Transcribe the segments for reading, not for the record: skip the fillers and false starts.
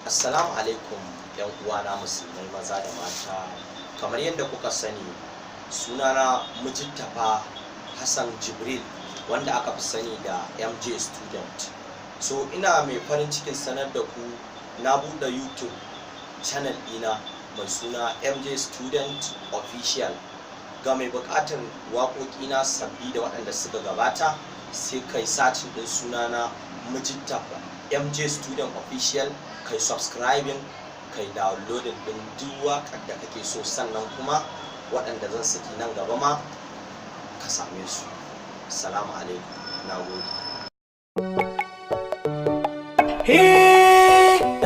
Assalamu alaikum, yan uwana musulmai maza da mata. Kamar yadda kuka sani, sunana Mujittafa Hassan Jibril, wanda aka fi sani da MJ Student. So ina mai farin cikin sanar da ku na buɗe YouTube channel ɗina mai suna MJ Student Official. Ga mai buƙatar waƙoƙina sabbi da waɗanda suka gabata, sai kai searching ɗin sunana Mujittafa MJ Student Official, kai subscribing, kai downloading ɗin duk waƙar da kake so, sannan kuma waɗanda zan saki nan gaba ma ka same su. Salamu alaikum, na gode.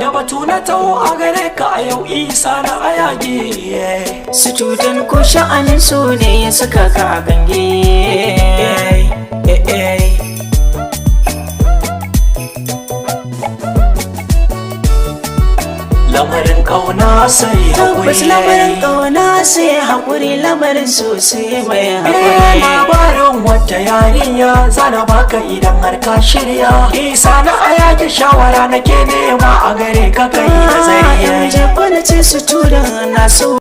Da batu na taho a gare ka a yau, Isa na Ayagi. Student, ko sha'anin su ne ya saka ka a gange? Eh, eh. Lamarin kauna sai Tabbas lamarin haƙuri. ƙauna sai haƙuri, lamarin so sai mai haƙuri. Labarin wata yarinya zana baka idan har ka shirya. Isa na Ayagi, shawara nake nema a gare ka, kai nazari. MJ, kwana ce student na so.